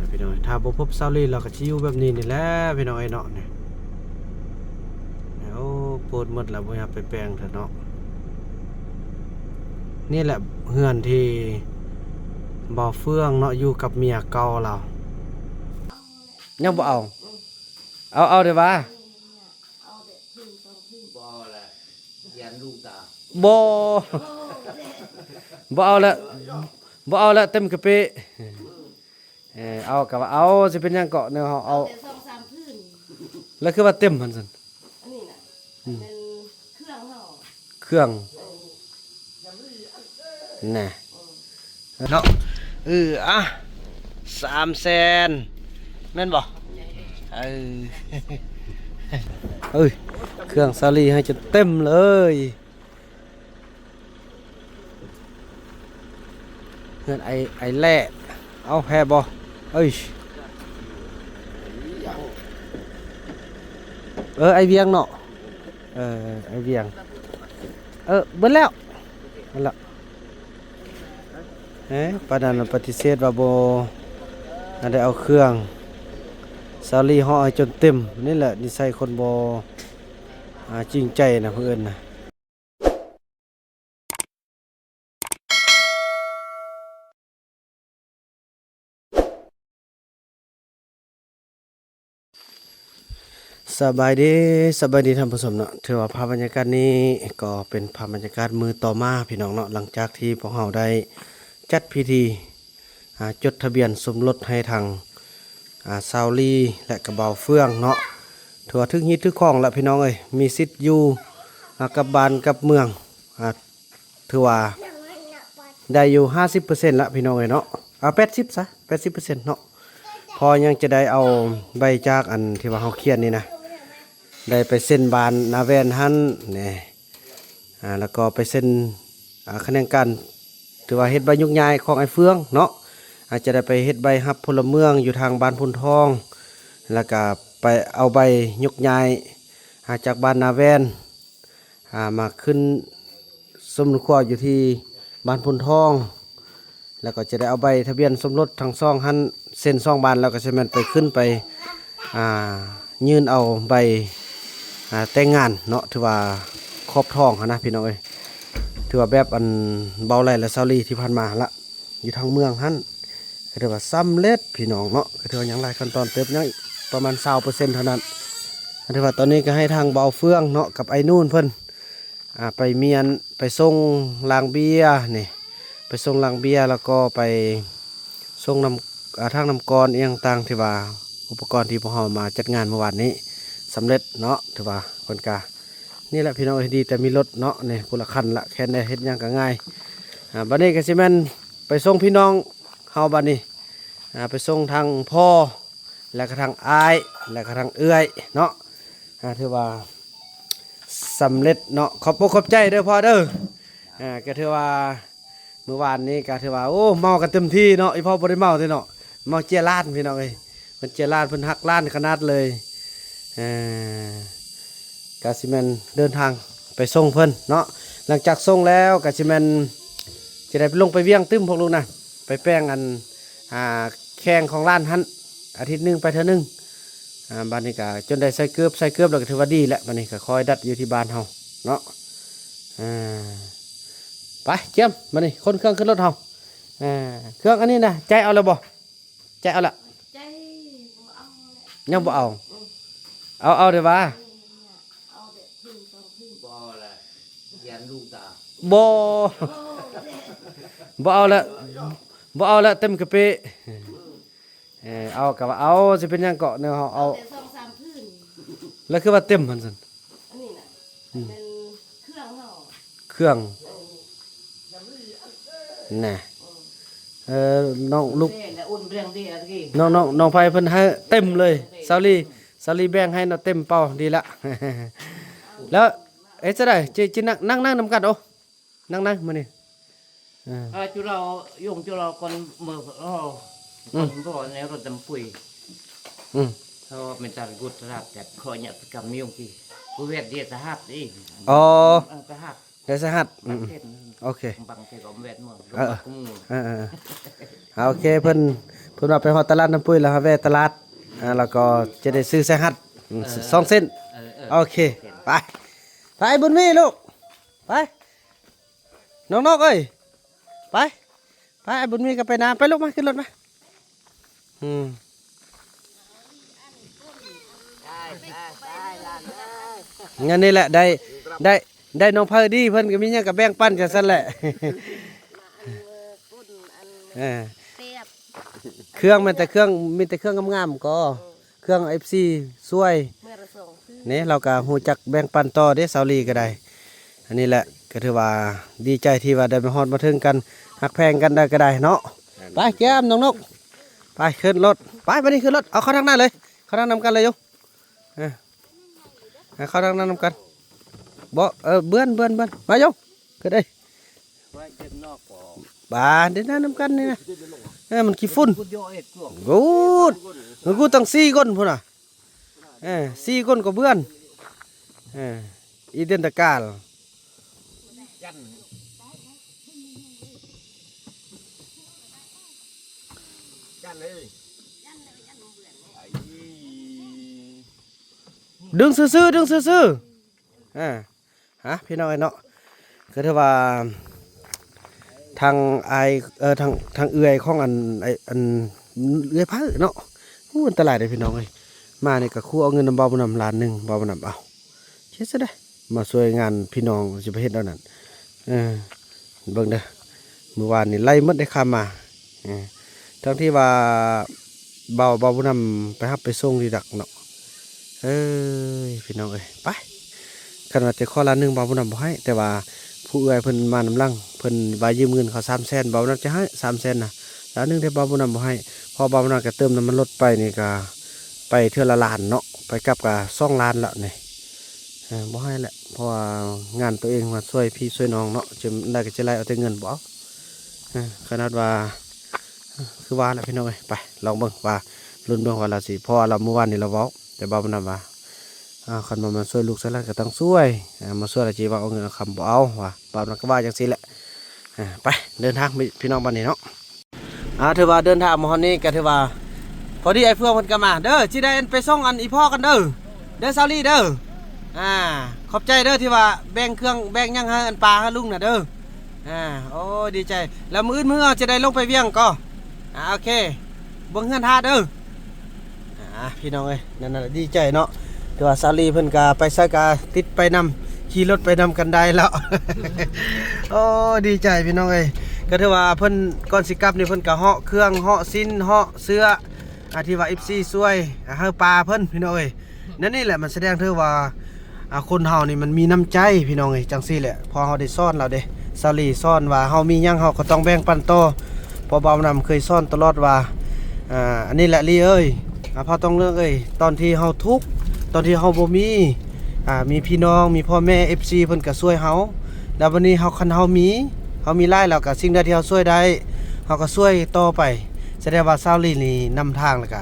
ພີ່ນ້ອງ ຖ້າບໍ່ພົບສາວລີ ລາວກໍຊິຢູ່ແບບນີ້ນີ້ແຫຼະ ພີ່ນ້ອງເອີຍເນາະ. ນີ້ ໂອ້ ໂພດໝົດແລ້ວ ບໍ່ຢາກໄປແປງເທື່ອເນາະ. ນີ້ແຫຼະເຮືອນທີ່ບ່າວເຟືອງເນາະ ຢູ່ກັບເມຍເກົ່າລາວ. ຍັງບໍ່ເອົາ? ເອົາ ເອົາເດ້ຫວາ? ບໍ່ເອົາລະ ບໍ່ເອົາລະ ບໍ່ເອົາລະ ເຕັມກະປິ. ເອີ ເອົາກະວ່າເອົາ ຊິເປັນຫຍັງເກາະ ແນວເຮົາເອົາ ເອົາແຕ່ສອງສາມພື້ນ. ແລ້ວຄືວ່າເຕັມຫັ້ນຊັ້ນ? ອັນນີ້ນະ ອືມ ແມ່ນເຄື່ອງເຮົາ ເຄື່ອງ ເອີ ນະ ເນາະ. ເອີ ອ່ະ ສາມແສນ ແມ່ນບໍ່? ເອີ ເອີຍ ເຄື່ອງສາລີໃຫ້ຈົນເຕັມເລີຍ. ເຮືອນໄອ ໄອແລ້ ເອົາແພ້ບໍ່? ເອີຍ ເອີ ໄອວຽງເນາະ ເອີ ໄອວຽງ ເອີ ເບິດແລ້ວ ນັ້ນລະ. ເອີ ປານນັ້ນປະຕິເສດວ່າບໍ່ໄດ້ເອົາເຄື່ອງ ສາວລີເຮົາເອົາຈົນເຕັມ. ນີ້ແຫຼະນິໄສຄົນບໍ່ ອ່າ ຈິງໃຈນະ ເພິ່ນເອີ້ນນະ. ສະບາຍດີ ສະບາຍດີທ່ານຜູ້ຊົມເນາະ. ຖືວ່າພາບບັນຍາກາດນີ້ກໍເປັນພາບບັນຍາກາດມື້ຕໍ່ມາພີ່ນ້ອງເນາະ ຫຼັງຈາກທີ່ພວກເຮົາໄດ້ຈັດພິທີ ອ່າ ຈົດທະບຽນສົມລົດໃຫ້ທາງ ອ່າ ສາວລີ ແລະ ກະບ່າວເຟືອງເນາະ. ຖືວ່າຖືກຮີດຖືກຄອງລະພີ່ນ້ອງເອີຍ ມີສິດຢູ່ ອ່າ ກັບບ້ານກັບເມືອງ ອ່າ ຖືວ່າໄດ້ຢູ່ຫ້າສິບເປີເຊັນລະພີ່ນ້ອງເອີຍເນາະ ເອົາແປດສິບຊະ ແປດສິບເປີເຊັນເນາະ. ເພາະຍັງຈະໄດ້ເອົາໃບຈາກອັນທີ່ວ່າເຮົາຂຽນນີ້ນະ ໄດ້ໄປເຊັນບ້ານນາແວ່ນຫັ້ນແນ່ ອ່າ ແລ້ວກໍໄປເຊັນ ອ່າ ຂະແໜງການ ຖືວ່າເຮັດໃບຍົກຍ້າຍຂອງອ້າຍເຟືອງເນາະ ອາດຈະໄດ້ໄປເຮັດໃບຮັບພົນລະເມືອງຢູ່ທາງບ້ານໂພນທອງ ແລ້ວກະໄປເອົາໃບຍົກຍ້າຍ ອາ ຈາກບ້ານນາແວ່ນ ອາ ມາຂຶ້ນສົມຄວາຢູ່ທີ່ບ້ານໂພນທອງ ແລ້ວກໍຈະໄດ້ເອົາໃບທະບຽນສົມລົດທັງສອງຫັ້ນ ເຊັນສອງບ້ານ ແລ້ວກໍຈະແມ່ນໄປ ຂຶ້ນໄປ ອ່າ ຍື່ນເອົາໃບ ອ່າ ແຕ່ງງານເນາະ ຖືວ່າຂອບທອງຫັ້ນນະພີ່ນ້ອງເອີຍ. ຖືວ່າແບບອັນເບົາໄຫຼ ແລະ ສາວລີທີ່ຜ່ານມາຫັ້ນລະ ຢູ່ທາງເມືອງຫັ້ນ ກໍຖືວ່າສຳເລັດພີ່ນ້ອງເນາະ ກໍຖືວ່າຍັງຫຼາຍຂັ້ນຕອນເຕີບ ຍັງປະມານຊາວເປີເຊັນເທົ່ານັ້ນ. ກໍຖືວ່າຕອນນີ້ກໍໃຫ້ທາງເບົາເຟືອງເນາະ ກັບໄອ້ນູນເພິ່ນ ອ່າ ໄປມ້ຽນ ໄປສົ່ງລ້າງເບຍນີ້ ໄປສົ່ງລ້າງເບຍ ແລ້ວກໍໄປສົ່ງນ້ຳ ອ່າ ຖັງນ້ຳກ້ອນອີ່ຫຍັງຕ່າງ ທີ່ວ່າອຸປະກອນທີ່ພວກເຮົາມາຈັດງານມື້ວານນີ້ສຳເລັດເນາະ. ຖືວ່າເພິ່ນກະ ນີ້ແຫຼະພີ່ນ້ອງເອີຍ ດີແຕ່ມີລົດເນາະ ນີ້ຜູ້ລະຄັນລະ ແຄ່ນໄດ້ເຮັດຫຍັງກະງ່າຍ. ອ່າ ບັດນີ້ກະຊິແມ່ນໄປສົ່ງພີ່ນ້ອງເຮົາບັດນີ້ ອ່າ ໄປສົ່ງທັງພໍ່ ແລະກະທັງອ້າຍ ແລະກະທັງເອື້ອຍເນາະ. ອ່າ ຖືວ່າສຳເລັດເນາະ ຂອບອົກຂອບໃຈເດີພໍ່ເດີ. ອ່າ ກະຖືວ່າ ມື້ວານນີ້ກະຖືວ່າ ໂອ້ ເມົາກັນເຕັມທີ່ເນາະ ອີ່ພໍ່ບໍ່ໄດ້ເມົາຕິເນາະ ເມົາເຈ້ຍຫຼານພີ່ນ້ອງເອີຍ. ເພິ່ນເຈ້ຍຫຼານ ເພິ່ນຮັກຫຼານຂະໜາດເລີຍ. ເອີ ກະຊິແມ່ນເດີນທາງໄປສົ່ງເພິ່ນເນາະ ຫຼັງຈາກສົ່ງແລ້ວກະຊິແມ່ນຈະໄດ້ໄປ ລົງໄປວຽງຕື່ມພວກລູກນະ ໄປແປງອັນ ອ່າ ແຂ້ງຂອງຫຼານຫັ້ນ ອາທິດໜຶ່ງໄປເທື່ອໜຶ່ງ. ອ່າ ບາດນີ້ກະຈົນໄດ້ໃສ່ເກີບ ໃສ່ເກີບແລ້ວກະຖືວ່າດີແລ້ວ ບາດນີ້ກະຄອຍດັດຢູ່ທີ່ບ້ານເຮົາເນາະ. ອ່າ ໄປ ກຽມ ບາດນີ້ຂົນເຄື່ອງຂຶ້ນລົດເຮົາ. ອ່າ ເຄື່ອງອັນນີ້ນະ ໃຈເອົາແລ້ວບໍ່? ໃຈເອົາລະ? ໃຈບໍ່ເອົາແຫຼະ ຍັງບໍ່ເອົາ? ອືມ ເອົາ ເອົາເດ້ຫວາ? ເອົາແຕ່ພື້ນສອງພື້ນ ບໍ່ເອົາລະ ຢ້ານລູກດາ ບໍ່ ບໍ່ເອົາແຫຼະ ບໍ່ເອົາລະ ເຕັມກະປິ. ເອີ ເອົາກະວ່າເອົາ ຊິເປັນຫຍັງເກາະ ແນວເຮົາເອົາ ເອົາແຕ່ສອງສາມພື້ນ. ແລ້ວຄືວ່າເຕັມຫັ້ນຊັ້ນ? ອັນນີ້ນະ ອືມ ແມ່ນເຄື່ອງເຮົາ ເຄື່ອງ ເອີ ນະ ເອີ ເອີ ນ້ອງລູກ ນ້ອງ ນ້ອງ ນ້ອງໄພເພິ່ນໃຫ້ເຕັມເລີຍ ສາວລີ ສາວລີແບ່ງໃຫ້ເນາະ ເຕັມເປົາ ດີລະ. ແລ້ວເຮັດຈັ່ງໃດ ຊິ ຊິນັ່ງ ນັ່ງ ນັ່ງນຳກັນ ໂອ ນັ່ງ ນັ່ງ ມື້ນີ້ ເອີ ອາ ຈຸລາ ຍົງຈຸລາກ່ອນເມືອ ອືມ ກ່ອນບໍ່ແນວລົດດຳປຸຍ ອືມ ເພາະວ່າແມ່ນຕາກຸດຕະຫຼາດຈັດ ຂໍຍະຕະກຳຍົງກີ ຜູ້ແວດເດຍສະຫັດອີກ ອໍ ເອີ ສະຫັດ ໄດ້ສະຫັດ ອືມ ໂອເຄ ບາງເທື່ອກໍແວດໝົດ ເອີ ເອີ ເອີ ໂອເຄ ເພິ່ນ ເພິ່ນວ່າໄປຮອດຕະຫຼາດນ້ຳປຸ້ຍ ແລ້ວຫາແວ່ຕະຫຼາດ ອ່າ ແລ້ວກໍຈະໄດ້ຊື້ໃສ່ຮັດ ອືມ ເອີ ສອງເສັ້ນ ເອີ ເອີ ໂອເຄ ໂອເຄ ໄປ ໄປບຸນມີລູກ ໄປ ນ້ອງນົກເອີຍ ໄປ ໄປ ອ້າຍບຸນມີກໍໄປນາ ໄປລູກ ມາ ຂຶ້ນລົດມາ ອືມ ງານນີ້ແຫຼະ ໄດ້ ໄດ້ ໄດ້ນ້ອງເພີດີ ເພິ່ນກໍມີຫຍັງກໍແບ່ງປັນຈັ່ງຊັ້ນແຫຼະ ເອີ ເຄື່ອງ ມີແຕ່ເຄື່ອງ ມີແຕ່ເຄື່ອງງາມໆກໍ ເອີ ເຄື່ອງເອັຟຊີຊ່ວຍ ມື້ລະສອງຄືນ ນີ້ ລາວກໍຮູ້ຈັກແບ່ງປັນຕໍ່ເດ້ ສາວລີກໍໄດ້ ອັນນີ້ແຫຼະ ກໍຖືວ່າດີໃຈທີ່ວ່າໄດ້ມາຮອດມາເຖິງກັນ ຮັກແພງກັນໄດ້ກໍໄດ້ເນາະ ໄປ ແກ້ມ ນ້ອງນົກ ໄປ ຂຶ້ນລົດ ໄປ ບັດນີ້ຂຶ້ນລົດ ເອົາເຂົ້າທາງໜ້າເລີຍ ເຂົ້າທາງນຳກັນເລີຍຢູ່ ເອີ ເຂົ້າທາງນັ້ນນຳກັນ ບໍ່ ເອີ ເບືອນ ເບືອນ ເບືອນ ມາຢູ່ ຂຶ້ນເອີຍ ບາດ ເດີນນຳກັນນີ້ນະ ເອີ ມັນຂີ້ຝຸ່ນ ກູດ ກູດ ຕັ້ງສີ່ຄົນພຸ້ນນະ ເອີ ສີ່ຄົນກໍເບືອນ ເອີ ອີເດນຕະກາລ ດຶງຊື່ໆ ດຶງຊື່ໆ ອ່າ ຮະ ພີ່ນ້ອງເອີຍເນາະ ກໍຖືວ່າທາງອ້າຍ ເອີ ທາງ ທາງເອື້ອຍຂອງອັນ ໄອ້ ອັນເອື້ອຍເພີເນາະ ໂອ້ ອັນຕະລາຍເດ້ພີ່ນ້ອງເອີຍ ມານີ້ກໍຂູ່ເອົາເງິນນຳບ່າວບຸນນຳລ້ານໜຶ່ງ ບ່າວບຸນນຳ ເອົ້າ ເຮັດຊະໄດ໋ ມາຊ່ວຍງານພີ່ນ້ອງ ຊິໄປເຮັດແນວນັ້ນ ເອີ ເບິ່ງເດີ ມື້ວານນີ້ໄລ່ໝົດໄດ້ຄ່າມາ ເອີ ທັງທີ່ວ່າບ່າວ ບ່າວບຸນນຳໄປຮັບໄປສົ່ງທີ່ດັກເນາະ ເອີຍ ພີ່ນ້ອງເອີຍ ໄປ ຄັນວ່າຈະຂໍລ້ານໜຶ່ງ ບ່າວບຸນນຳບໍ່ໃຫ້ ແຕ່ວ່າຜູ້ເອື້ອຍເພິ່ນມານຳຫຼັງ ເພິ່ນວ່າຢືມເງິນເຂົາສາມແສນ ບ່າວບຸນນຳຈະໃຫ້ສາມແສນນະ ລ້ານໜຶ່ງແຕ່ບ່າວບຸນນຳບໍ່ໃຫ້ ເພາະບ່າວບຸນນຳກໍເຕີມນ້ຳມັນລົດໄປນີ້ກໍໄປເທື່ອລະລ້ານເນາະ ໄປກັບກໍສອງລ້ານລະນີ້ ເອີ ບໍ່ໃຫ້ແຫຼະ ເພາະວ່າງານຕົວເອງມາຊ່ວຍພີ່ຊ່ວຍນ້ອງເນາະ ຈັ່ງໃດກໍຈະໄລ່ເອົາແຕ່ເງິນ ບໍ່ເອົາ ເອີ ຂະໜາດວ່າ ເອີ ຄືວ່າແຫຼະພີ່ນ້ອງເອີຍ ໄປ ລອງເບິ່ງວ່າ ລຸ້ນເບິ່ງວ່າລາວຊິ ເພາະວ່າລາວ ມື້ວານນີ້ລາວເວົ້າ ແຕ່ບ່າວບຸນນຳວ່າ ອ່າ ຄັນວ່າມາຊ່ວຍລູກຊ່ວຍຫຼານກໍຕ້ອງຊ່ວຍ ອ່າ ມາຊ່ວຍແລ້ວຊິວ່າເອົາເງິນເອົາຄຳ ບໍ່ເອົາວ່າ ບ່າວບຸນນຳກໍວ່າຈັ່ງຊີ້ແຫຼະ ອ່າ ໄປ ເດີນທາງ ພີ່ນ້ອງ ບັດນີ້ເນາະ ອ່າ ຖືວ່າເດີນທາງມາຮອດນີ້ກໍຖືວ່າ ພໍດີອ້າຍເຟືອງເພິ່ນກໍມາເດີ ຊິໄດ້ອັນໄປສົ່ງອັນອີ່ພໍ່ກັນເດີ ເດີສາວລີເດີ ອ່າ ຂອບໃຈເດີທີ່ວ່າແບ່ງເຄື່ອງແບ່ງຫຍັງໃຫ້ອັນປາໃຫ້ລຸງນະເດີ ອ່າ ໂອ້ ດີໃຈ ແລ້ວມື້ອື່ນມື້ເຮົາຈະໄດ້ລົງໄປວຽງກໍ ອ່າ ໂອເຄ ເບິ່ງເຮືອນທ່າເດີ ອ່າ ພີ່ນ້ອງເອີຍ ນັ້ນນະ ດີໃຈເນາະ ຖືວ່າສາວລີເພິ່ນກະໄປໃສກະຕິດໄປນຳ ຂີ່ລົດໄປນຳກັນໄດ້ແລ້ວ ໂອ້ ດີໃຈພີ່ນ້ອງເອີຍ ກໍຖືວ່າເພິ່ນ ກ່ອນຊິກັບນີ້ເພິ່ນກະເຫາະເຄື່ອງ ເຫາະສິ້ນ ເຫາະເສື້ອ ອາ ທີ່ວ່າເອັຟຊີຊ່ວຍ ອາ ໃຫ້ປາເພິ່ນພີ່ນ້ອງເອີຍ ນັ້ນນີ້ແຫຼະ ມັນສະແດງເຖິງວ່າ ອາ ຄົນເຮົານີ້ມັນມີນ້ຳໃຈພີ່ນ້ອງເອີຍ ຈັ່ງຊີ້ແຫຼະ ເພາະເຮົາໄດ້ສອນລາວເດ້ ສາວລີສອນວ່າເຮົາມີຫຍັງເຮົາກໍຕ້ອງແບ່ງປັນຕໍ່ ເພາະບ່າວນຳເຄີຍສອນຕະຫຼອດວ່າ ອາ ອັນນີ້ແຫຼະລີເອີຍ ອາ ພາຕ້ອງເລືອກເອີຍ ຕອນທີ່ເຮົາທຸກ ຕອນທີ່ເຮົາບໍ່ມີ ອາ ມີພີ່ນ້ອງ ມີພໍ່ແມ່ ເອັຟຊີ ເພິ່ນກໍຊ່ວຍເຮົາ ແລ້ວບັດນີ້ເຮົາ ຄັນເຮົາມີ ເຮົາມີຫຼາຍແລ້ວກໍ ສິ່ງໃດທີ່ເຮົາຊ່ວຍໄດ້ ເຮົາກໍຊ່ວຍຕໍ່ໄປ ສະແດງວ່າສາວລີນີ້ນຳທາງ ແລ້ວກໍ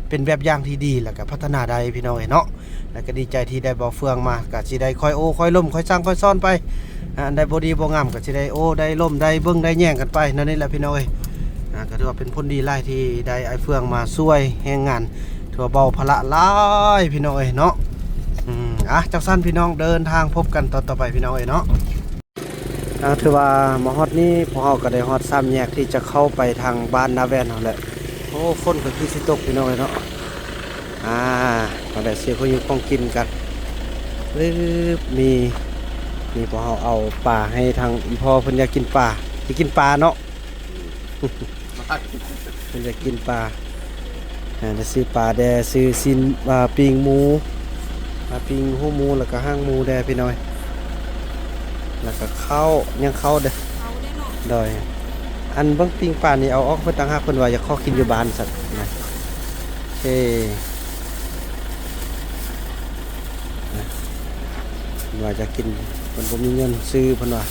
ເປັນແບບຢ່າງທີ່ດີ ແລ້ວກໍພັດທະນາໄດ້ພີ່ນ້ອງເອີຍເນາະ ແລ້ວກໍດີໃຈທີ່ໄດ້ບ່າວເຟືອງມາ ກໍຊິໄດ້ຄອຍໂອ້ຄອຍລົມ ຄອຍສັ່ງຄອຍສອນໄປ ອາ ອັນໃດບໍ່ດີບໍ່ງາມ ກໍຊິໄດ້ໂອ້ໄດ້ລົມ ໄດ້ເບິ່ງໄດ້ແຍງກັນໄປ ແນວນີ້ແຫຼະພີ່ນ້ອງເອີຍ ອາ ກໍຖືວ່າເປັນຜົນດີຫຼາຍທີ່ໄດ້ອ້າຍເຟືອງມາຊ່ວຍແຮງງານ ຖືວ່າເບົາພາລະຫຼາຍພີ່ນ້ອງເອີຍເນາະ ອືມ ອາ ຈັ່ງຊັ້ນພີ່ນ້ອງ ເດີນທາງພົບກັນຕອນຕໍ່ໄປພີ່ນ້ອງເອີຍເນາະ. ອ່າ ຖືວ່າມາຮອດນີ້ ພວກເຮົາກໍໄດ້ຮອດສາມແຍກທີ່ຈະເຂົ້າໄປທາງບ້ານນາແວ່ນເຮົາແລ້ວ. ໂອ້ ຝົນກໍຄືຊິຕົກພີ່ນ້ອງເອີຍເນາະ. ອ່າ ມາແລະ ຊື້ຂອງຢູ່ຂອງກິນກັນ. ປຶບ ມີ ມີພວກເຮົາເອົາປາໃຫ້ທາງອີ່ພໍ່ເພິ່ນ ຢາກກິນປາ ຊິກິນປາເນາະ. ເພິ່ນຈະກິນປາ ອ່າ ໄດ້ຊື້ປາແດ່ ຊື້ຊີ້ນ ອ່າ ປີ້ງໝູ ອ່າ ປີ້ງຫູໝູ ແລ້ວກໍຫາງໝູແດ່ພີ່ນ້ອງ ແລ້ວກໍເຂົ້າ ຍັງເຂົ້າເດີ ເຂົ້າເດ້ເນາະ ໂດຍ ອັນເບິ່ງປີ້ງປານີ້ເອົາອອກເພິ່ນຕ່າງຫາກ ເພິ່ນວ່າຢາກຂໍກິນຢູ່ບ້ານຊັ້ນນະ ເອີ ນະ ເພິ່ນວ່າຢາກກິນ ເພິ່ນບໍ່ມີເງິນຊື້ ເພິ່ນວ່າ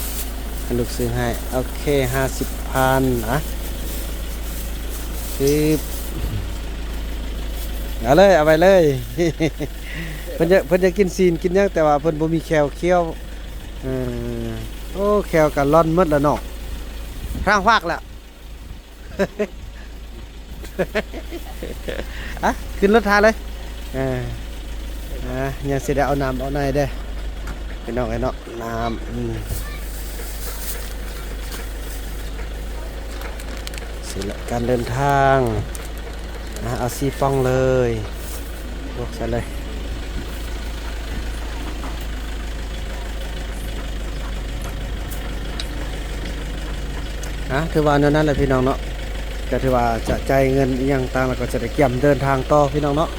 ໃຫ້ລູກຊື້ໃຫ້ ໂອເຄ ຫ້າສິບພັນ ອ່ະ ຄື ເອົາເລີຍ ເອົາໄປເລີຍ ເພິ່ນຢາກ ເພິ່ນຢາກກິນຊີ້ນກິນຫຍັງ ແຕ່ວ່າເພິ່ນບໍ່ມີແຂ້ວຄຽວ ເອີ ໂອ້ ແຂ້ວກໍລ່ອນໝົດແລ້ວເນາະ ທາງພາກແລ້ວ. ອ່ະ ຂຶ້ນລົດຖ້າເລີຍ. ເອີ ອ່າ ຍັງຊິໄດ້ເອົານ້ຳເອົາໃນເດ້ ພີ່ນ້ອງເອີຍເນາະ. ນ້ຳ ອືມ ຊິລະ ການເດີນທາງ ອ່າ ເອົາສີ່ປ່ອງເລີຍ ບວກໃສ່ເລີຍ. ອ່າ ຖືວ່າແນວນັ້ນແຫຼະພີ່ນ້ອງເນາະ, ກໍຖືວ່າຈະຈ່າຍເງິນອີ່ຫຍັງຕ່າງ ແລ້ວກໍຈະໄດ້ກຽມເດີນທາງຕໍ່ພີ່ນ້ອງເນາະ.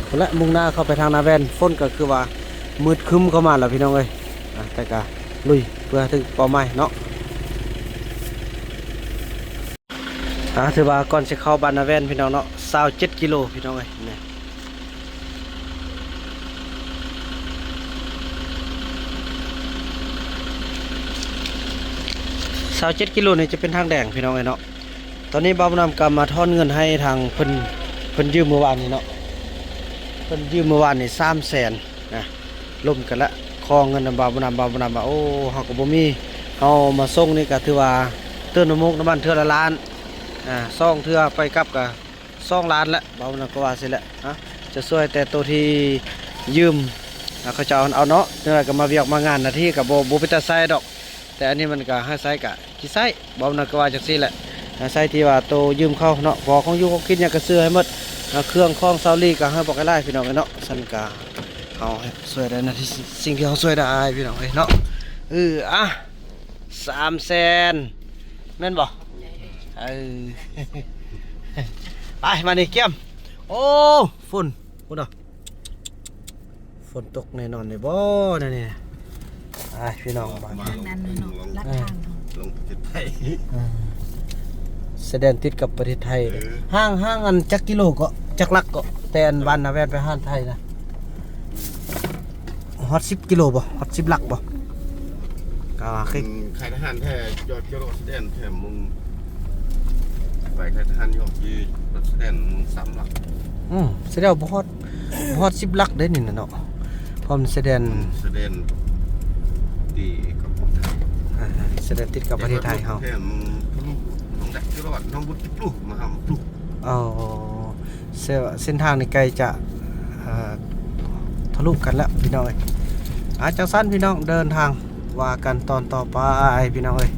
ພຸ້ນແຫຼະ ມຸ່ງໜ້າເຂົ້າໄປທາງນາແວ່ນ, ຝົນກໍຄືວ່າມືດຄຶ້ມເຂົ້າມາແລ້ວພີ່ນ້ອງເອີຍ. ອ່າ ແຕ່ກໍລຸຍເພື່ອເຖິງເປົ້າໝາຍເນາະ. ອ່າ ຖືວ່າກ່ອນຊິເຂົ້າບ້ານນາແວ່ນພີ່ນ້ອງເນາະ ຊາວເຈັດກິໂລພີ່ນ້ອງເອີຍ ນີ້ ຊາວເຈັດກິໂລນີ້ຈະເປັນທາງແດງພີ່ນ້ອງເອີຍເນາະ. ຕອນນີ້ບ່າວບຸນນຳກໍມາທອນເງິນໃຫ້ທາງເພິ່ນ ເພິ່ນຢືມມື້ວານນີ້ເນາະ, ເພິ່ນຢືມມື້ວານນີ້ສາມແສນນະ. ລົມກັນລະ ຂໍເງິນນຳບ່າວບຸນນຳ, ບ່າວບຸນນຳວ່າ ໂອ້ ເຮົາກໍບໍ່ມີ, ເຮົາມາສົ່ງນີ້ກໍຖືວ່າເຕີມນ້ຳມັນ ນ້ຳມັນເທື່ອລະລ້ານ ອ່າ ສອງເທື່ອໄປກັບກໍສອງລ້ານແຫຼະ. ບ່າວບຸນນຳກໍວ່າຊີ້ແຫຼະ ອ່າ ຈະຊ່ວຍແຕ່ໂຕທີ່ຢືມ ອ່າ ເຂົາເຈົ້າເອົາເນາະ, ຈັ່ງໃດກໍມາວຽກມາງານໜ້າທີ່ກໍບໍ່ ບໍ່ເປັນຕາໃຊ້ດອກ. ແຕ່ອັນນີ້ມັນກໍໃຫ້ໃຊ້ກະຊິໃຊ້, ບ່າວບຸນນຳກໍວ່າຈັ່ງຊີ້ແຫຼະ, ໃຊ້ທີ່ວ່າໂຕຢືມເຂົາເນາະ, ເພາະຂອງຢູ່ຂອງກິນຫຍັງກໍຊື້ໃຫ້ໝົດ, ເຄື່ອງຂອງຊາວລີກໍໃຫ້ບໍ່ໃຫ້ຫຼາຍພີ່ນ້ອງເອີຍເນາະ. ຊັ້ນກະເຮົາຊ່ວຍໄດ້ນະ ທີ່ ສິ່ງທີ່ເຮົາຊ່ວຍໄດ້ພີ່ນ້ອງເອີຍເນາະ. ເອີ ອ່ະ ສາມແສນ ແມ່ນບໍ່? ເອີ ໄປ ມານີ້ກຽມ. ໂອ້ ຝົນ ພຸ້ນນະ ຝົນຕົກແນ່ນອນເດ້ບໍ່ແນວນີ້. ໄປພີ່ນ້ອງ ມາ ທາງນັ້ນເນາະ ລັດທາງ ລົງປະເທດໄທ ເອີ ຊາຍແດນຕິດກັບປະເທດໄທເດ້. ເອີ ຫ່າງ ຫ່າງອັນຈັກກິໂລເກາະ ຈັກຫຼັກເກາະ ແຕ່ອັນບ້ານນາແວ່ນໄປຫາໄທນະ? ຮອດສິບກິໂລບໍ່? ຮອດສິບຫຼັກບໍ່? ກະວ່າຄື ອືມ ໄຄທະຫານແທ້ ຈອດ ຈອດ ຈອດແດນແທ້ ມຶງໄປໄຄທະຫານ ຍອກທີ່ ຈອດແດນ ສາມຫຼັກ. ອືມ ສະແດງບໍ່ຮອດ ບໍ່ຮອດສິບຫຼັກເດ້ນີ້ນະເນາະ, ເພາະມັນຊາຍແດນ ຊາຍແດນຕິດກັບປະເທດໄທ ອ່າ ຊາຍແດນຕິດກັບປະເທດໄທເຮົາ. ແທ້ ມຶງທະລຸ ນ້ອງໄດ້ຈະລອດ ນ້ອງບຸດຕິບລຸ ມາຫາມາປຸ ເອົາ ເສັ້ນ ເສັ້ນທາງນີ້ໃກ້ຈະ ເອີ ທະລຸກັນແລ້ວພີ່ນ້ອງເອີຍ. ອ່າ ຈັ່ງຊັ້ນພີ່ນ້ອງ ເດີນທາງວ່າກັນຕອນຕໍ່ໄປພີ່ນ້ອງເອີຍ.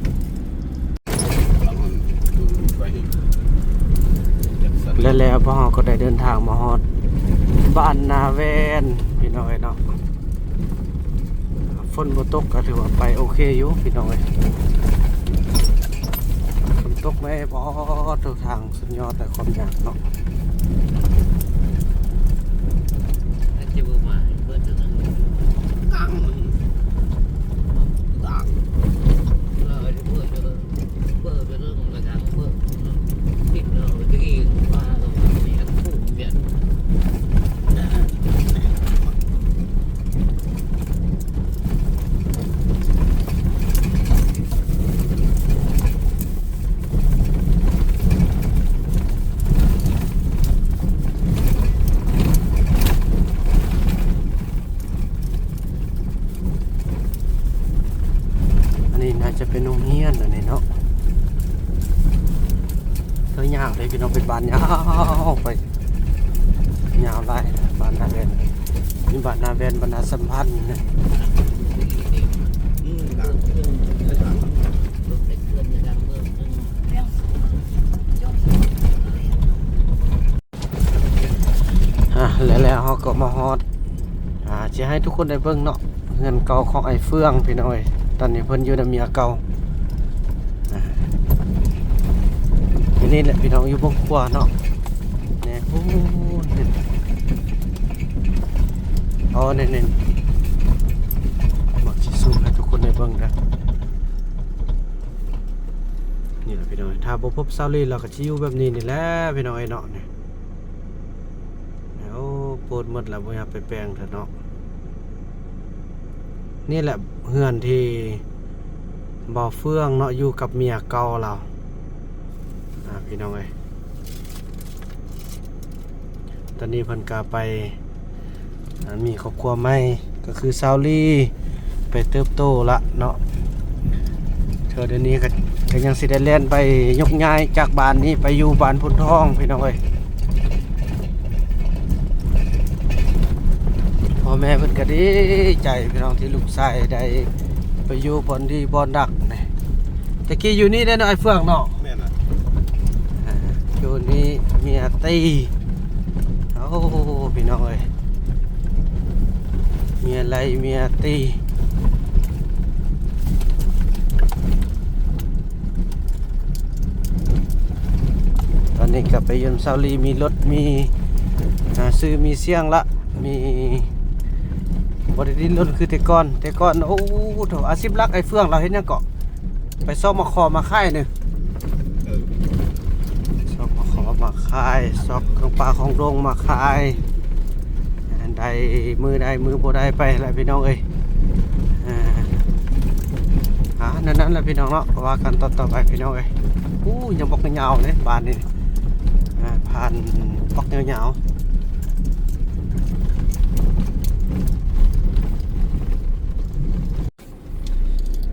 ແລະ ແລ້ວພວກເຮົາກໍໄດ້ເດີນທາງມາຮອດບ້ານນາແວ່ນພີ່ນ້ອງເອີຍເນາະ. ຝົນບໍ່ຕົກກໍຖືວ່າໄປໂອເຄຢູ່ພີ່ນ້ອງເອີຍ. ຝົນຕົກແມ່ນບໍ່ ເດີນທາງສຸດຍອດແຕ່ຄວາມຍາກເນາະ. ອັນນີ້ໜ້າຈະເປັນໂຮງຮຽນອັນນີ້ເນາະ. ເທິງຍາວເດ້ພີ່ນ້ອງ, ເປັນບ້ານຍາວໄປ ຍາວຫຼາຍ. ບ້ານນາແວ່ນ ມີບ້ານນາແວ່ນ, ບ້ານນາສຳພັນນະ. ອ່າ ແລ້ວ ແລ້ວເຮົາກໍມາຮອດ ອ່າ ຊິໃຫ້ທຸກຄົນໄດ້ເບິ່ງເນາະ ເຮືອນເກົ່າຂອງອ້າຍເຟືອງພີ່ນ້ອງເອີຍ. ຕອນນີ້ເພິ່ນຢູ່ນຳເມຍເກົ່າ. ອ່າ ຢູ່ນີ້ແຫຼະພີ່ນ້ອງ, ຢູ່ເບື້ອງຂວາເນາະ. ແນ່ ໂອ້ ເຫັນ ອໍ ແນ່ໆ ມັກຊິຊູມໃຫ້ທຸກຄົນໄດ້ເບິ່ງເດີ. ນີ້ແຫຼະພີ່ນ້ອງ, ຖ້າບໍ່ພົບຊາວລີ ລາວກໍຊິຢູ່ແບບນີ້ນີ້ແຫຼະພີ່ນ້ອງເອີຍເນາະ. ນີ້ ໂອ້ ໂພດໝົດແລ້ວ ບໍ່ຢາກໄປແປງເທື່ອເນາະ. ນີ້ແຫຼະເຮືອນທີ່ບ່າວເຟືອງເນາະ ຢູ່ກັບເມຍເກົ່າລາວ ອ່າ ພີ່ນ້ອງເອີຍ. ຕອນນີ້ເພິ່ນກໍໄປ ອ່າ ມີຄອບຄົວໃໝ່ ກໍຄືຊາວລີ ໄປເຕີບໂຕລະເນາະ. ເທື່ອດຽວນີ້ກໍ ກໍຍັງຊິໄດ້ແລ່ນໄປຍົກຍ້າຍຈາກບ້ານນີ້ໄປຢູ່ບ້ານໂພນທອງ ພີ່ນ້ອງເອີຍ. ແມ່ເພິ່ນກໍດີໃຈພີ່ນ້ອງ ທີ່ລູກຊາຍໄດ້ໄປຢູ່ບ່ອນດີບ່ອນດັກນີ້. ແຕ່ກີ້ຢູ່ນີ້ເດ້ເນາະ ອ້າຍເຟືອງເນາະ. ແມ່ນລະ. ອ່າ ຢູ່ນີ້ເມຍຕີ. ໂອ້ ພີ່ນ້ອງເອີຍ ເມຍໄລ່ເມຍຕີ. ຕອນນີ້ກໍໄປຢ້ຽມຊາວລີ ມີລົດ ມີ ອ່າ ຊື່ມີສຽງລະ ມີ ບໍ່ໄດ້ດີ້ນລົນຄືແຕ່ກ່ອນ. ແຕ່ກ່ອນ ໂອ້ໂຖ ອາຊີບຫຼັກອ້າຍເຟືອງລາວເຮັດຫຍັງເກາະ? ໄປຊອກໝາກຂໍມາຂາຍນີ້. ເອີ ຊອກໝາກຂໍມາຂາຍ ຊອກຂອງປ່າຂອງດົງມາຂາຍ. ໄດ້ມື້ໄດ້ມື້ ບໍ່ໄດ້ໄປລະພີ່ນ້ອງເອີຍ. ອ່າ ອ່າ ແນວນັ້ນລະພີ່ນ້ອງເນາະ ວ່າກັນຕອນຕໍ່ໄປພີ່ນ້ອງເອີຍ. ໂອ້ ຍັງບັກຍາວເດ້ບ້ານນີ້. ອ່າ ຜ່ານບັກຍາວໆ.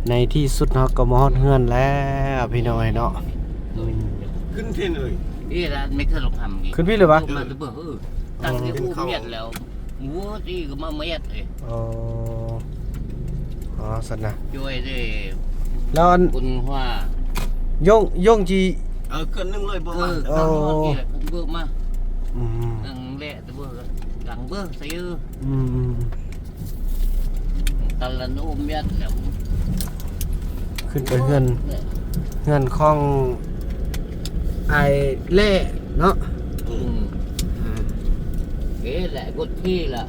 ໃນທີ່ສຸດເຮົາກໍມາຮອດເຮືອນແລ້ວພີ່ນ້ອງເອີຍເນາະ. ຂຶ້ນເທນເອີຍ. ເອີ ລະແມ່ນເທື່ອລະຄຳນີ້ ຂຶ້ນພີ້ເລີຍວະ? ມາແຕ່ເບິ່ງ ເອີ ຕັ້ງແຕ່ອູ້ມຽດແລ້ວ ໂອ້ ຕີກໍມາມຽດເອີຍ. ອໍ ອໍ ຊັ້ນນະ ຈອຍເດ້. ແລ້ວອັນ ບຸນຫົວ ຍົງ ຍົງຈີ ເອີ ເກີນໜຶ່ງຮ້ອຍເບິ່ງ ເອີ ມາ ໂອ້ ເບິ່ງມາ ອືມ ຕັ້ງແລະ ເບິ່ງ ຫຼັງເບິ່ງໃສ່ ອືມ ຕະລະໂນມຍັດແລ້ວ ຂຶ້ນໄປເຮືອນ ເຮືອນຂອງອ້າຍແຫຼະເນາະ. ອືມ ເອີ ແຫຼະ ກຸດທີ່ລະ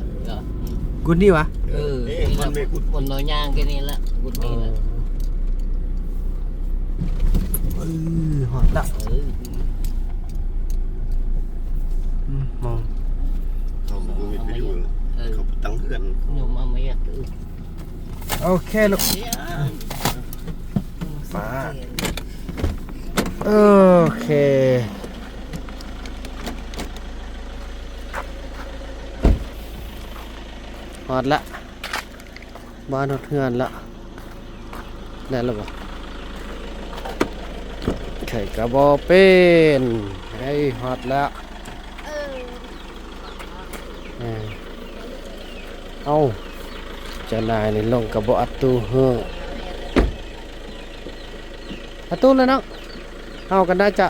ກຸດນີ້ຫວາ? ເອີ ນີ້ລະ ຄົນນ້ອຍຍ່າງແຄ່ນີ້ລະ ກຸດນີ້ລະ. ອໍ ເອີ ຮອດລະ ເອີ ອືມ ມອງ ເຂົາບໍ່ມີໄປຢູ່ ເອີ ເຂົາໄປຕັ້ງເຮືອນ ໂຍມເອົາມາເຮັດ ໂອເຄລູກ ມາ ໂອເຄ ຮອດລະ ບ້ານຮອດເຮືອນລະ ໄດ້ລະບໍ່? ໄຂກະບໍ່ເປັນ ເຮີ້ຍ ຮອດລະ ເອີ ເອີ ເອົ້າ ເຈົ້ານາຍນີ້ລົງກະບໍ່ອັດຕູເຮີ້ ອັດຕູແລ້ວເນາະ ເຮົາກໍໜ້າຈະ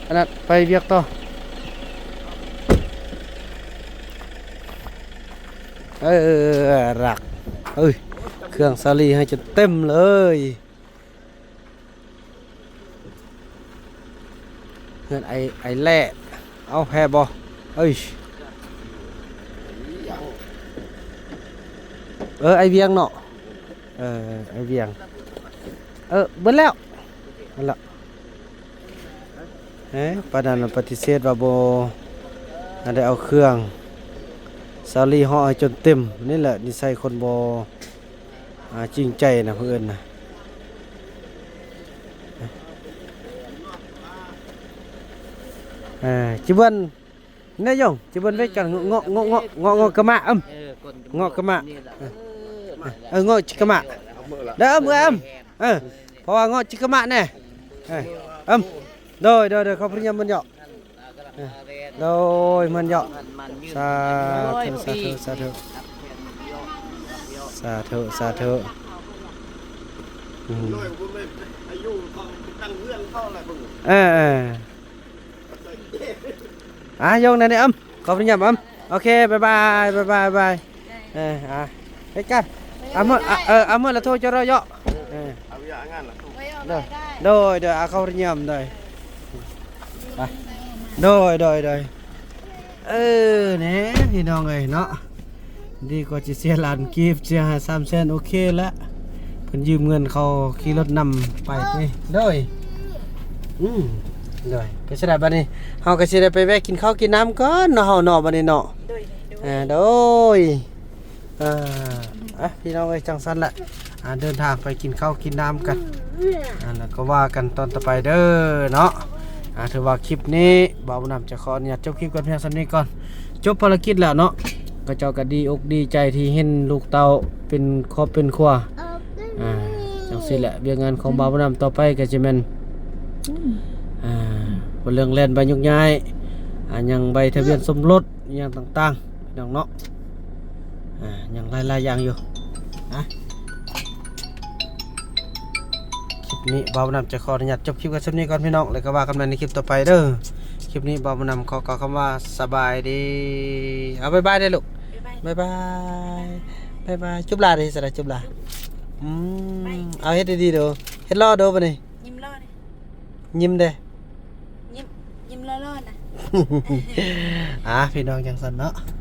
ອັນນັ້ນ ໄປວຽກຕໍ່. ເອີ ລັກ ເອີຍ ເຄື່ອງສາລີໃຫ້ຈົນເຕັມເລີຍ ເຮືອນໄອ ໄອແຫຼະ ເອົາແພ້ບໍ່ ເອີຍ ເອີ ໄອວຽງເນາະ ເອີ ໄອວຽງ ເອີ ເບິດແລ້ວ ນັ້ນລະ. ເອີ ປານນັ້ນປະຕິເສດວ່າບໍ່ໄດ້ເອົາເຄື່ອງ ສາລີເຫາະໃຫ້ຈົນເຕັມ ນີ້ແຫຼະນິໄສຄົນບໍ່ ອ່າ ຈິງໃຈນະ ເພິ່ນນະ ເອີ ຈິເບິ່ນ ແນຍຍົງ ຈິເບິ່ນເວກກັນ ເງາະ ເງາະ ເງາະ ເງາະ ເງາະກະມະ ອຳ ເງາະກະມະ ເອີ ເງາະຈິກະມະ ເດີ ອຳ ເອີ ອຳ ເອີ ເພາະວ່າເງາະຈິກະມະແນ່ ເອີ ອຳ ໂດຍ ໂດຍ ໂດຍ ເຂົ້າພະຍາມມັນເຍາະ ເອີ ໂດຍ ມັນເຍາະ ສາທຸ ສາທຸ ສາທຸ ສາທຸ ສາທຸ ອືມ ເອີ ເອີ. ອ່າ ຍົງແນ່ນີ້ ອຳ ຂໍພະຍາມ ອຳ ໂອເຄ ບາຍບາຍ ບາຍບາຍ ບາຍ ເອີ ອ່າ ເຮັດກັນ ອາ ເມື່ອ ເອີ ອາ ເມື່ອລະໂທຈະລໍເຍາະ ເອີ ໂດຍ ໂດຍ ໂດຍ ອາ ຂໍພະຍາມ ໂດຍ ໂດຍ ໂດຍ ໂດຍ ເອີ ແນ່ ພີ່ນ້ອງເອີຍເນາະ. ດີກວ່າຈະເສຍລ້ານກີບ ເສຍຫ້າສາມແສນ ໂອເຄລະ ເພິ່ນຢືມເງິນເຂົາຂີ່ລົດນຳໄປຕິ ໂດຍ ອືມ ໂດຍ ເປັນຈັ່ງໃດບັດນີ້ ເຮົາກໍຊິໄດ້ໄປແວະກິນເຂົ້າກິນນ້ຳກ່ອນເນາະ ເຮົາເນາະ ບັດນີ້ເນາະ ໂດຍ ໂດຍ ເອີ ໂດຍ ເອີ ອ່ະ ພີ່ນ້ອງເອີຍ ຈັ່ງຊັ້ນລະ ອ່າ ເດີນທາງໄປກິນເຂົ້າກິນນ້ຳກັນ ອ່າ ແລ້ວກໍວ່າກັນຕອນຕໍ່ໄປເດີເນາະ ອ່າ ຖືວ່າຄລິບນີ້ບ່າວບຸນນຳຈະຂໍອະນຸຍາດຈົບຄລິບກັນພຽງສ່ຳນີ້ກ່ອນ ຈົບພາລະກິດແລ້ວເນາະ ເຂົາເຈົ້າກໍດີອົກດີໃຈທີ່ເຫັນລູກເຕົ້າເປັນຄອບເປັນຄົວ ອ່າ ຈັ່ງຊີ້ແຫຼະ ວຽກງານຂອງບ່າວບຸນນຳຕໍ່ໄປກໍຈະແມ່ນ ອ່າ ເລື່ອງແລ່ນໃບຍົກຍ້າຍ ອ່າ ຫຍັງໃບທະບຽນສົມລົດ ອີ່ຫຍັງຕ່າງໆ ພີ່ນ້ອງເນາະ ອ່າ ຍັງຫຼາຍໆຢ່າງຢູ່. ອ່ະ ຄລິບນີ້ບ່າວນຳຈະຂໍອະນຸຍາດຈົບຄລິບກັນສ່ຳນີ້ກ່ອນພີ່ນ້ອງ ແລ້ວກໍວ່າກັນໃໝ່ໃນຄລິບຕໍ່ໄປເດີ. ຄລິບນີ້ບ່າວນຳຂໍກ່າວຄຳວ່າສະບາຍດີ. ເອົາ ບາຍບາຍເດີລູກ. ບາຍບາຍ ບາຍບາຍ ບາຍບາຍ. ຈຸບຫຼາເດ້ ສະລະ ຈຸບຫຼາ. ອືມ ເອົາ ເຮັດດີໆເດີ ເຮັດຫຼໍ່ເດີບັດນີ້. ຍິ້ມຫຼໍ່ເດ້ ຍິ້ມເດ້ ຍິ້ມ ຍິ້ມຫຼໍ່ໆນະ. ອ່າ ພີ່ນ້ອງ ຈັ່ງຊັ້ນເນາະ.